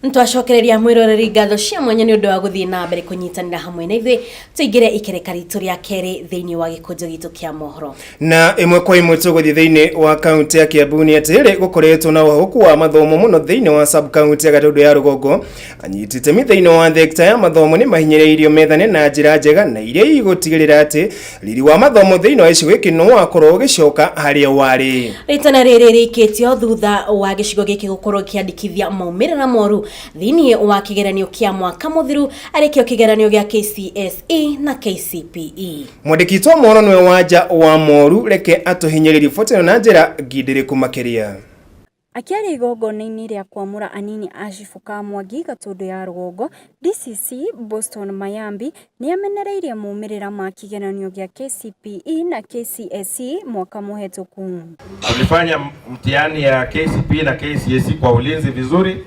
Twacokereria mwĩroreri ngatho cia mwanya nĩ ũndũ wa gũthiĩ na mbere kũnyitanĩra hamwe na ithuĩ. Tũingĩre ikereka ritũ rĩa kerĩ thĩinĩ wa gĩkũnjo gitũ kĩa mohoro. Na ĩmwe kwa ĩmwe tũgũthiĩ thĩinĩ wa kaunti ya Kiambu nĩ atĩ gũkoretwo na ũhagũku wa mathomo mũno thĩinĩ wa sub kaunti ya Gatundu ya rũgongo. Anyiti itemi thĩinĩ wa thekta ya mathomo nĩ mahinyĩrĩirio methane na njĩra njega na iria igũtigĩrĩra atĩ riri wa mathomo thĩinĩ wa gĩcigo gĩkĩ no wakorwo ũgĩcoka harĩa warĩ. Rĩtana rĩrĩ rĩikĩtio thutha wa gĩcigo gĩkĩ gũkorwo gĩkĩandĩkithia maumĩrĩra moru thĩinĩ wa kĩgeranio kĩa mwaka mũthiru, arĩ kĩo kĩgeranio gĩa KCSE na KCPE. Mwandĩki witũ wa mohoro nĩwe Wanja wa Moru, reke atũhinyĩrie riboti ĩno na njĩra ngindĩrĩku makĩria. Akĩaria igongona-inĩ rĩa kwamũra anini a cibũ Kamwangi Gatũndũ ya rũgongo, DCC Boston Mayambi nĩamenereirie maumĩrĩra ma kĩgeranio gĩa KCPE na KCSE mwaka mũhetũku. Tulifanya mtihani ya KCPE na KCSE kwa ulinzi vizuri,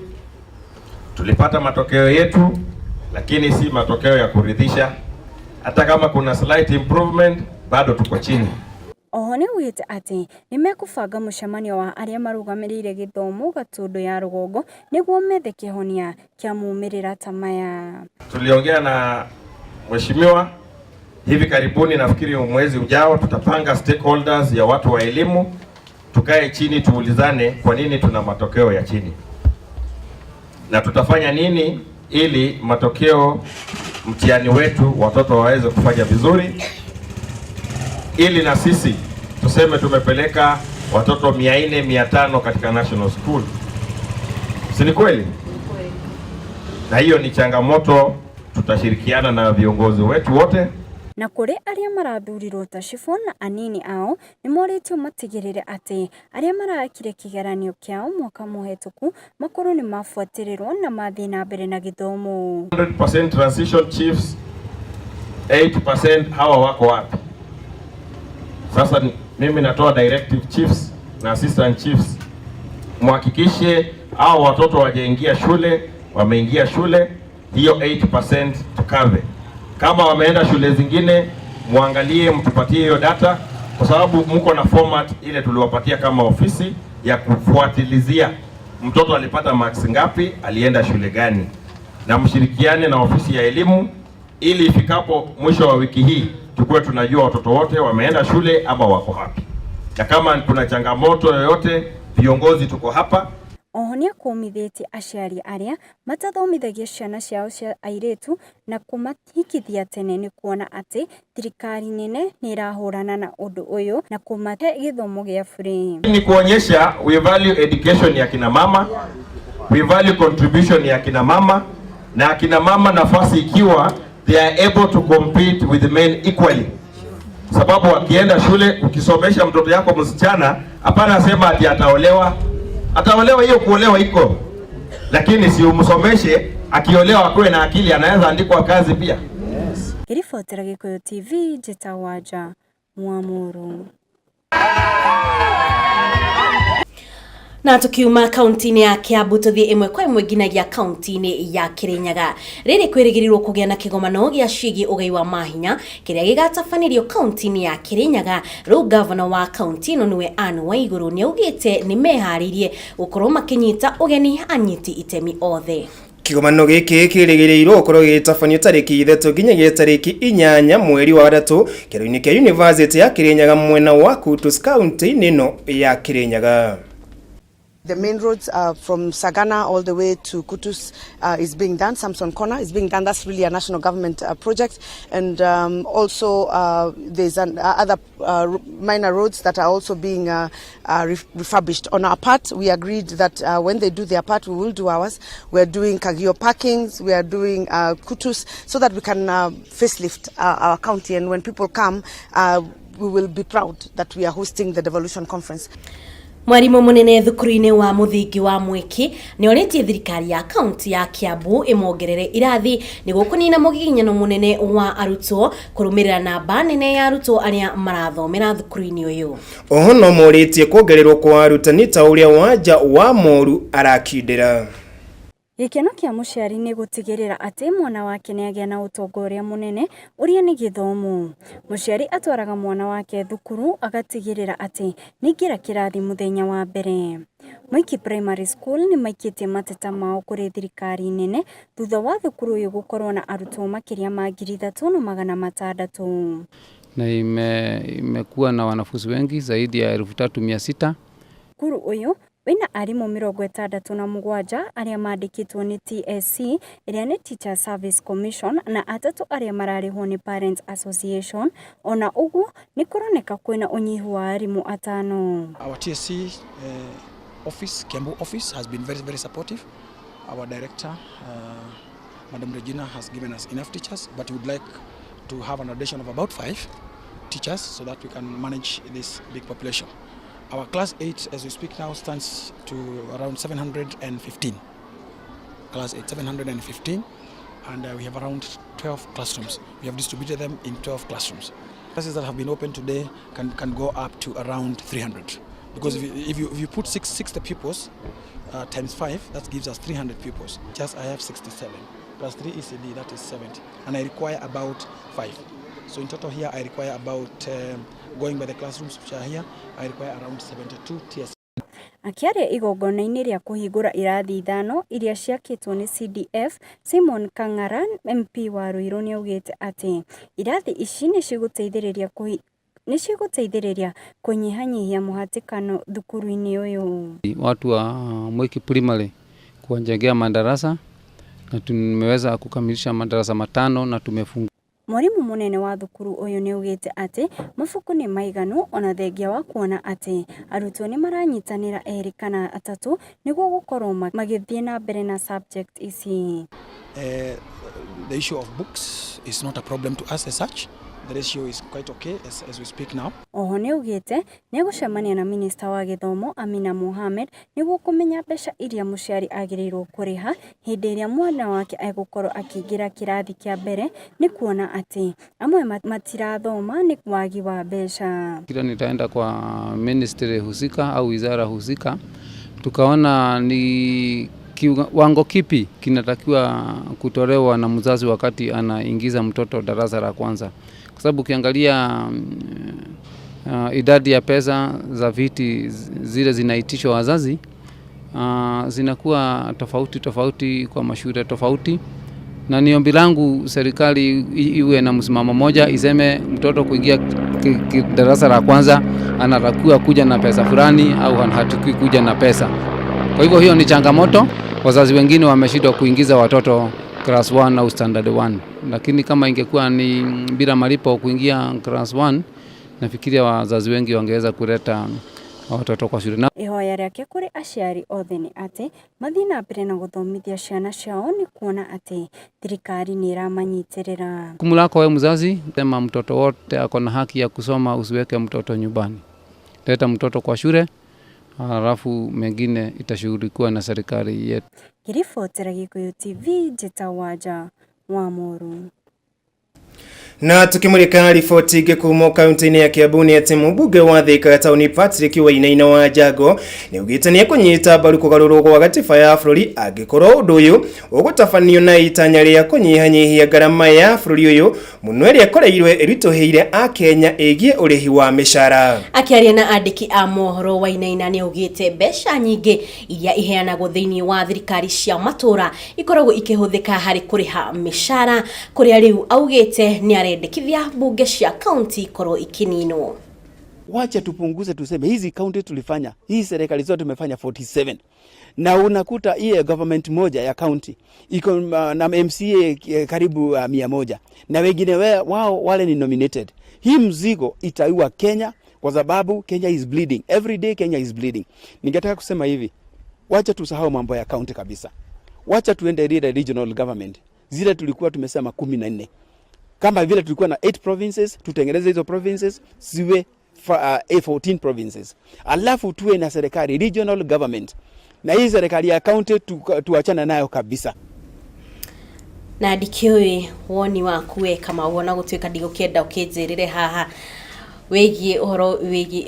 tulipata matokeo yetu, lakini si matokeo ya kuridhisha. Hata kama kuna slight improvement, bado tuko chini. Oho nĩaugĩte atĩ nĩmekũbanga mũcemanio wa arĩa marũgamĩrĩire gĩthomo Gatũndũ ya rũgongo nĩguo methe kĩhonia kĩa maumĩrĩra ta maya. Tuliongea na mheshimiwa hivi karibuni, nafikiri mwezi ujao tutapanga stakeholders ya watu wa elimu, tukae chini tuulizane kwa nini tuna matokeo ya chini na tutafanya nini ili matokeo mtihani wetu watoto waweze kufanya vizuri, ili na sisi tuseme tumepeleka watoto 400 500 katika national school, si ni kweli? Na hiyo ni changamoto, tutashirikiana na viongozi wetu wote. Na kũrĩ arĩa marathurirwo ta cibũ na anini ao nĩmorĩtio matigĩrĩre atĩ arĩa marekire kĩgeranio kĩao mwaka mũhetũku makorwo nĩmabuatĩrĩrwo na mathiĩ na mbere na gĩthomo. 100% transition chiefs, 8% hawa wako wapi? Sasa mimi natoa directive chiefs na assistant chiefs, muhakikishe hao watoto wajaingia shule, wameingia shule, hiyo 8% tukave. Kama wameenda shule zingine, muangalie, mtupatie hiyo data, kwa sababu mko na format ile tuliwapatia kama ofisi ya kufuatilizia mtoto alipata marks ngapi, alienda shule gani, na mshirikiane na ofisi ya elimu ili ifikapo mwisho wa wiki hii tukuwe tunajua watoto wote wameenda shule ama wako wapi, na kama kuna changamoto yoyote, viongozi tuko hapa. Oho nĩakũmithĩtie aciari arĩa matathomithagia ciana ciao cia airĩtu na kũmahikithia tene nĩ kuona atĩ thirikari nene nĩĩrahũrana na ũndũ ũyũ na kũmahe gĩthomo gĩa bure. Ni kuonyesha we value education ya kina mama, we value contribution ya kina mama, na akina mama nafasi ikiwa they are able to compete with men equally. Sababu wakienda shule, ukisomesha mtoto yako msichana, hapana sema ati ataolewa. Ataolewa, hiyo kuolewa iko, lakini si umsomeshe, akiolewa akuwe na akili, anaweza andikwa kazi pia. Ngĩribotera Gĩkũyũ TV njĩtagwo Wanja Mwamũru. Na tukiuma kaunti-inĩ ya Kiambu tũthiĩ ĩmwe kwa ĩmwe nginyagia kaunti-inĩ ya Kirinyaga. Rĩrĩ kwĩrĩgĩrĩrwo kũgĩa na kĩgomano gĩa ciĩgiĩ ũgai wa mahinya kĩrĩa gĩgatabanĩrio kaunti-inĩ ya Kirinyaga. Rĩu gavana wa kaunti ĩno nĩwe Anne Waigũrũ nĩaugĩte nĩ meharĩirie gũkorwo makĩnyita ũgeni anyiti itemi othe. Kĩgomano gĩkĩ kĩrĩgĩrĩirwo gũkorwo gĩgĩtabanio tarĩki 3 nginyagia tarĩki 8 mweri wa 3 kĩaro-inĩ kĩa University ya Kirinyaga mwena wa Kutus kaunti-inĩ ĩno ya Kirinyaga. The main roads from Sagana all the way to Kutus is being done. Samson Corner is being done. That's really a national government project. And also there's other minor roads that are also being refurbished. On our part, we agreed that when they do their part, we will do ours. We are doing Kagio parkings, we are doing Kutus, so that we can facelift our county. And when people come, we will be proud that we are hosting the Devolution Conference. Mwarimu munene thukuru-inĩ wa mũthingi wa Mwiki nĩ orĩtie thirikari ya kaunti ya Kiambu ĩmongerere irathi nĩguo kũnina mũgiginyano mũnene wa arutwo kũrũmĩrĩra namba nene ya arutwo arĩa marathomera thukuru-inĩ ũyũ. Oho no morĩtie kuongererwo kwa arutani ta ũrĩa Wanja wa Moru arakindĩra. Gĩkeno kĩa mũciari nĩ gũtigĩrĩra atĩ mwana wake nĩagĩa na ũtonga ũrĩa mũnene ũrĩa nĩ gĩthomo. Mũciari atwaraga mwana wake thukuru agatigĩrĩra atĩ nĩaingĩra kĩrathi mũthenya wa mbere. Mwiki Primary School nĩmaikĩtie mateta mao kũrĩ thirikari nene thutha wa thukuru ũyũ gũkorwo na arutwo makĩria ma 3600. Na imekuwa na wanafunzi wengi zaidi ya 3600. Thukuru ũyũ wĩna arimũ 67 arĩa mandĩkĩtwo nĩ TSC, ĩrĩa nĩ Teacher Service Commission, na atatũ arĩa mararĩhwo nĩ Parents Association. Ona ũguo nĩ kũroneka kwĩna ũnyihu wa arimũ atano. Our TSC office, Kiambu office, has been very, very supportive. Our director, Madam Regina, has given us enough teachers, but we would like to have an addition of about 5 teachers so that we can manage this big population. Our class 8, as we speak now, stands to around 715. Class 8, 715, and we have around 12 classrooms. We have distributed them in 12 classrooms. Classes that have been opened today can go up to around 300. Because if you put 60 pupils times 5, that gives us 300 pupils. Just I have 67, plus 3 ECD, that is 70. And I require about 5. So in total here, I require about, going by the classrooms which are here, I require around 72 TSC. Akĩaria igongona-inĩ rĩa kũhingũra irathi ithano iria ciakĩtwo nĩ CDF, Simon Kang'ara, MP wa Ruiru, nĩaugĩte atĩ irathi ici nĩcigũteithĩrĩria kũnyihanyihia mũhatĩkano thukuru-inĩ ũyũ. Watu wa Mwiki Primary kuwajengea madarasa na tumeweza kukamilisha madarasa matano na tumefungua. Mwarimũ mũnene wa thukuru ũyũ nĩaugĩte atĩ mabuku nĩ maiganu ona thengia wa kuona atĩ arutwo nĩmaranyitanĩra erĩ kana atatũ nĩguo gũkorwo magĩthiĩ na mbere na subject ici. The issue of books is not a problem to us as such. The ratio is quite okay as we speak now. Oho nĩaugĩte nĩegũcemania na minista wa gĩthomo Amina Mohamed nĩguo kũmenya mbeca iria mũciari agĩrĩirwo kũrĩha hĩndĩ ĩrĩa mwana wake egũkorwo akĩingĩra kĩrathi kĩa mbere, nĩ kuona atĩ amwe matirathoma nĩ wagi wa mbeca. Kila nitaenda kwa ministry husika au wizara husika, tukaona ni kiwango kipi kinatakiwa kutolewa na mzazi wakati anaingiza mtoto darasa la kwanza, kwa sababu ukiangalia idadi ya pesa za viti zile zinaitishwa wazazi zinakuwa tofauti tofauti kwa mashule tofauti, na ni ombi langu serikali iwe na msimamo moja, iseme mtoto kuingia darasa la kwanza anatakiwa kuja na pesa fulani au hatakiwi kuja na pesa. Kwa hivyo hiyo ni changamoto. Wazazi wengine wameshindwa kuingiza watoto class 1 au standard 1, lakini kama ingekuwa ni bila malipo kuingia class 1, nafikiria wazazi wengi wangeweza kuleta watoto kwa shule. Na Ihoya rĩake kũrĩ aciari othe nĩ atĩ mathiĩ na mbere na gũthomithia ciana ciao nĩ kuona atĩ thirikari nĩ ĩramanyitĩrĩra. Jukumu lako wewe mzazi, sema mtoto wote ako na haki ya kusoma, usiweke mtoto nyumbani, leta mtoto kwa shule, halafu mengine itashughulikiwa na serikali yetu. Ngĩribotera Gĩkũyũ TV, njĩtagwo Wanja wa Mũru. Na tukimulika riboti ingĩ kuma kaunti-inĩ ya Kiambu nĩ atĩ mũmbunge wa Thika taũni Patrick Wainaina wa Njago nĩ augĩte nĩ ekũnyita mbaru kũgarũrwo gwa gatiba ya bũrũri angĩkorwo ũndũ ũyũ ũgũtabanio na itanya rĩa kũnyihanyihia ngarama ya bũrũri ũyũ mũno ĩrĩa ĩkoreirwe ĩritũhĩire akenya ĩgiĩ ũrĩhi wa mĩcara. Akĩaria na andĩki a mohoro, Wainaina nĩ augĩte mbeca nyingĩ iria iheanagwo thĩinĩ wa thirikari cia matũra ikoragwo ikĩhũthĩka harĩ kũrĩha mĩcara, kũrĩa rĩu augĩte nĩ arendekithia mbunge cia kaunti ikorwo ikininwo. Wacha tupunguze, tuseme hizi kaunti tulifanya, hii serikali zote tumefanya 47, na unakuta hii government moja ya county iko na MCA karibu 100, na wengine wao wale ni nominated. Hii mzigo itaiwa Kenya kwa sababu Kenya is bleeding every day, Kenya is bleeding. Ningetaka kusema hivi, wacha tusahau mambo ya county kabisa, wacha tuende ile regional government zile tulikuwa tumesema 14. Kama vile tulikuwa na 8 provinces, tutengeneze hizo provinces ziwe 14 provinces, alafu tuwe na serikali regional government, na hii serikali ya county tuachane nayo kabisa. Na ndikĩũĩ woni waku we kama wona gũtuĩka ndigũkĩenda ũkĩnjĩrĩre haha. Wĩgiĩ ũhoro wĩgiĩ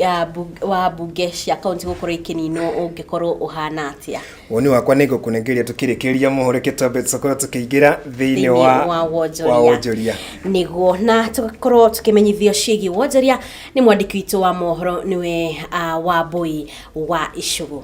wa mbunge cia kaunti gũkorwo ikĩninwo, ũngĩkorwo ũhana atĩa? Woni wakwa nĩ ngũkũnengeria tũkĩrĩkĩria mohoro, kĩtambe tũkorwo tũkĩingĩra thĩinĩ thĩinĩ wa wa wonjoria. Wa wonjoria. Nĩguo na tũgakorwo tũkĩmenyithio ciĩgiĩ wonjoria nĩ mwandĩki witũ wa mohoro, nĩwe Wambui wa Icũgũ.